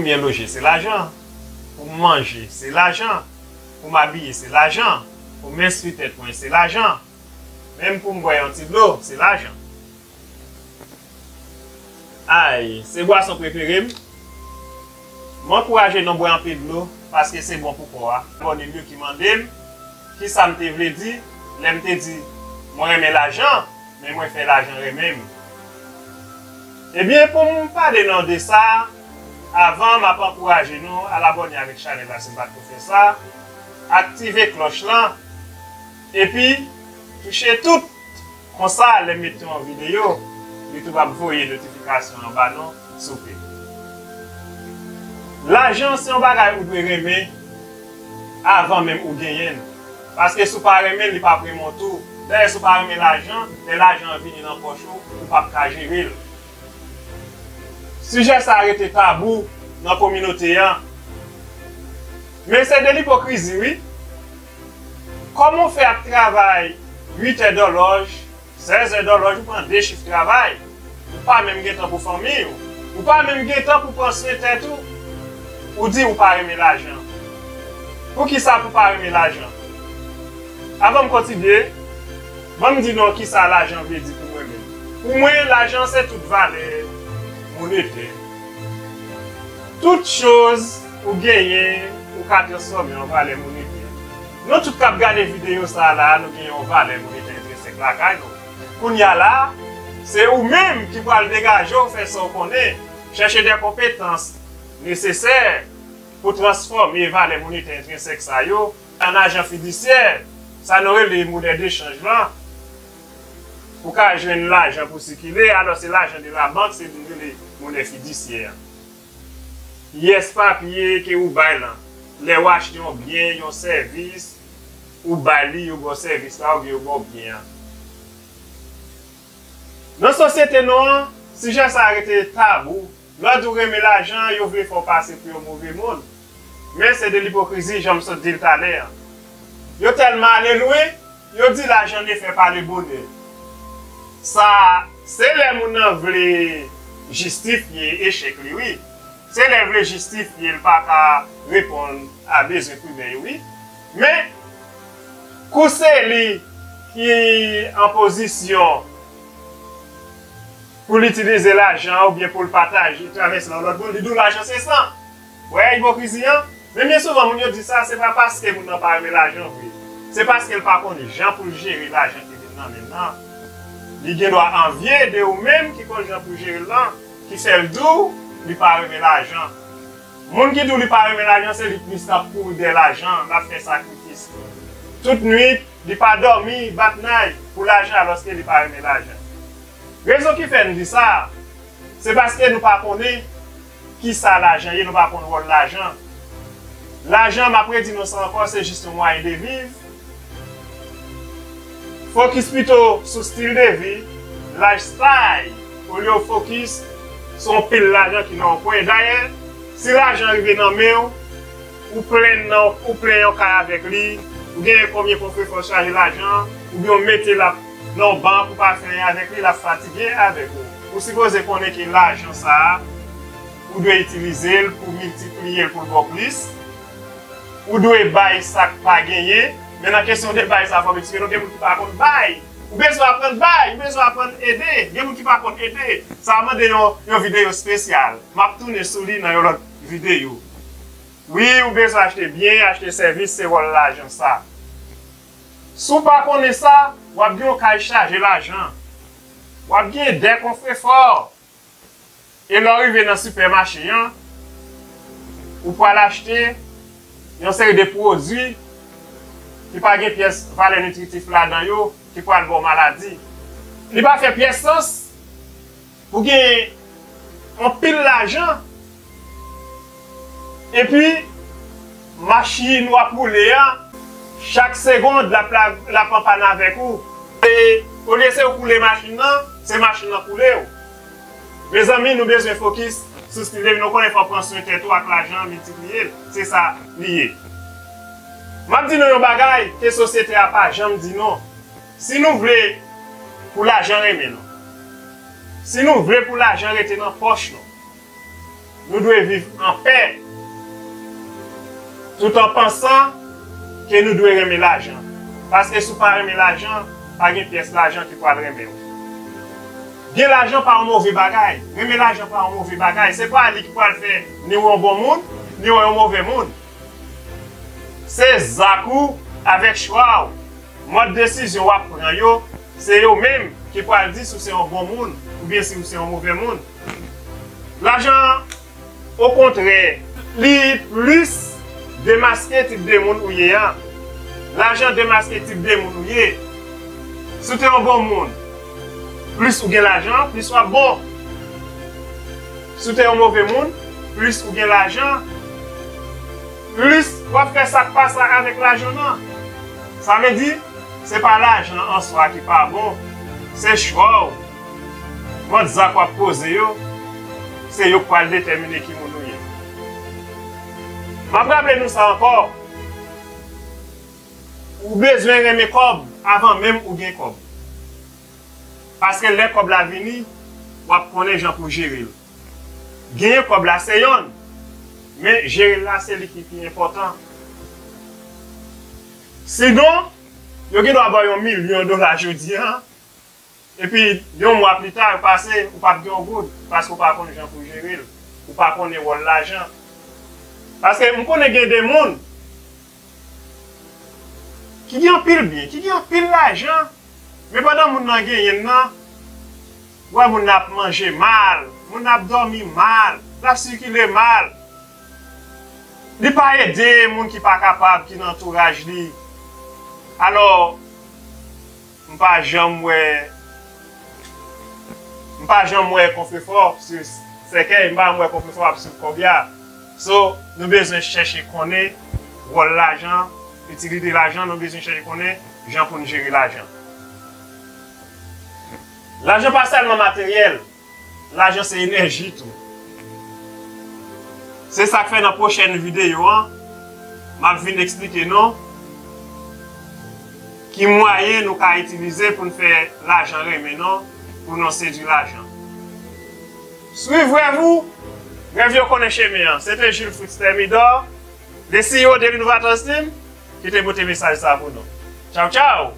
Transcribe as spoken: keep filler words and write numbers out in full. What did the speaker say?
Pou m byen loje, se lajan. Pou m manje, se lajan. Pou m abiye, se lajan. Pou m enstwi tèt mwen, se lajan. Menm pou m bwè yon ti dlo, se lajan. Ay, se bwason prefere m. M ankouraje nou bwè anpil dlo, paske se bon pou kò a. Abòne m yo ki mande m kisa m te vle di lè m te di mwen renmen lajan, men mwen fè lajan renmen m. Ebyen, pou m pale nou de sa, avan m ap ankouraje nou al abòne avèk chanèl la si n pa t ko fè sa, aktive klòch lan, epi touche tout. Konsa, lè m mete yon videyo, YouTube ap voye notifikasyon an ba nou, souple. Lajan se yon bagay ou dwe renmen avan menm ou genyen l. Paske si w pa renmen l, li p ap renmen w tou. Dayè, si w pa renmen lajan, lè lajan an vini nan pòch ou, ou p ap ka jere l. Sijè sa a rete tabou nan kominote an. Men se de lipokrizi, wi. Kòman w fè ap travay uit è dòlòj, sèz è dòlòj, ou pran de chif travay, ou pa menm gen tan pou fanmi w, ou pa menm gen tan pou pran swen tèt ou, ou di ou pa renmen lajan. Poukisa pou pa renmen lajan? Avan m kontinye, ban m di nou kisa lajan vle di pou mwen menm. Pou mwen, lajan se tout valè monetè. Tout choz ou genyen, ou ka transfòme an valè monetè. Nou tout k ap gade videyo sa a la, nou gen yon valè monetè entrensèk lakay nou. Kounye a la, se ou menm ki pral degaje w, fè sa w konnen, chèche de konpetans nesesè pou transfòme valè monetè entrensèk sa yo an ajan fidisyè, sa nou rele monè dechanj lan. Ou ka jwenn lajan pou sikile, alò se lajan de labank, se li nou rele monè fidisyè an. Pyès papye ke ou bay lan, lè w achte yon byen, yon sèvis, ou bay li, yo ba w sèvis la oubyen yo ba w byen an. Nan sosyete nou an, sijè sa a rete tabou. Lè w di w renmen lajan, yo vle fè w pase pou yon move moun. Men se de lipokrizi, jan m sot di l talè an. Yo tèlman ale lwen, yo di lajan ne fait pas le bonheur. Sa, se lè moun nan vle jistifye echèk li, wi. Se lè l vle jistifye l pa ka reponn a bezwen primè yo, wi. Men, kou se li ki an pozisyon pou l itilize lajan oubyen pou l pataje, travèse l a yon lòt moun, li di w lajan se san. Wè ipokrizi an? Men byen souvan, moun yo di sa, se pa paske moun nan pa renmen lajan vre. Se paske l pa konn jan pou l jere lajan ki vin nan men l lan. Li gen dwa anvye de ou menm ki konn jan pou jere l lan, ki fè l di w li pa renmen lajan. Moun ki di w li pa renmen lajan, se li plis l ap kouri dèyè lajan, l ap fè sakrifis. Tout nwit, li pa dòmi, bat nay pou lajan, alòske li pa renmen lajan. Rezon ki fè n di sa, se paske nou pa konnen kisa lajan ye, nou pa konn wòl lajan. Lajan, m ap redi nou sa ankò, se jis yon mwayen de viv. Fokis pito sou stil de vi, lifestyle, olye w fokis sou yon pil lajan ki nan yon kwen. Dayè, si lajan rive nan men w, ou plen nan, ou plen yon kay avèk li, ou genyen konbyen kofrefò chaje lajan, oubyen w mete l ap nan yon bank, ou pa fè anyen avèk li, l ap fatige avèk ou. Ou sipoze konnen ke lajan sa a, ou dwe itilize l pou miltipliye l pou l ba w plis. Ou dwe bay sa k pa genyen. Men nan kesyon de bay sa, fò m eksplike nou, gen moun ki pa konn bay. Ou bezwen aprann bay, ou bezwen aprann ede. Gen moun ki pa konn ede. Sa a mande yon, yon videyo espesyal. M ap tounen sou li nan yon lòt videyo. Wi, ou bezwen achte byen, achte sèvis, se wòl lajan sa. Si w pa konnen sa, w ap gen yon kay chaje lajan. W ap gen de kofrefò. E lè w rive nan sipèmache an, ou pral achte yon seri de pwodui ki pa gen pyès valè nitritif ladan yo, ki pral ba w maladi. Li pa fè pyès sans pou gen anpil lajan, epi machin w ap woule an, chak segond, l ap, l ap, l ap anpàn avèk ou. E olye se ou k woule machin nan, se machin nan k woule w. Mezanmi, nou bezwen fokis sou stil de vi. Nou konnen fò w pran swen tèt ou ak lajan an, miltipliye l. Se sa li ye. M ap di nou yon bagay ke sosyete a pa janm di nou. Si nou vle pou lajan renmen nou, si nou vle pou lajan rete nan pòch nou, Nou dwe viv an pè, tout an pansan ke nou dwe renmen lajan. Paske si w pa renmen lajan, pa gen pyès lajan ki pral renmen w. Gen lajan pa yon move bagay. Renmen lajan pa yon move bagay. Se pa li ki pral fè ni w yon bon moun, ni w yon move moun. Se zak ou avèk chwa w. Mòd desizyon w ap pran yo, se yo menm ki pral di si w se yon bon moun oubyen si w se yon move moun. Lajan, okontrè, li plis demaske tip de moun ou ye a. Lajan demaske tip de moun ou ye. Si w te yon bon moun, plis ou gen lajan, plis w ap bon. Si w te yon move moun, plis ou gen lajan, plis w ap fè sa k pa sa avèk lajan nan. Sa vle di, se pa lajan an swa ki pa bon, se chwa w. Mòd zak w ap poze yo, se yo k pral detèmine ki moun ou ye. M ap raple nou sa ankò, ou bezwen renmen kòb avan menm ou gen kòb. Paske lè kòb la vini, w ap konnen jan pou jere l. Genyen kòb la se yonn, men jere l la se li ki pi enpòtan. Sinon, yo gen dwa ba w yon milyon dola jodi a, epi yon mwa pita, yo pase, ou p ap gen yon goud, paske ou pa konn jan pou jere l, ou pa konnen wòl lajan. Paske m konnen gen de moun ki gen anpil byen, ki gen anpil lajan, men pandan moun nan genyen l nan, w wè moun nan ap manje mal, moun nan ap dòmi mal, l ap sikile mal. Li pa ede moun ki pa kapab, ki nan antouraj li. Alò, m pa janm wè, m pa janm wè Konfrefò sou sèkèy, m pa janm wè Konfrefò ap swiv kòb la. So, nou bezwen chèche konnen wòl lajan, itilite lajan, nou bezwen chèche konnen jan pou n jere lajan. Lajan pa sèlman materyèl, lajan se enèji tou. Se sa k fè nan pwochèn videyo an, m ap vin eksplike nou ki mwayen nou ka itilize pou n fè lajan renmen nou, pou nou sedui lajan. Swiv rèv ou, rèv yo konnen chemen an. Se te Jules Fritz Thermidor, the C E O de Innovators Team, ki te pote mesaj sa pou nou. Tchaw, tchaw!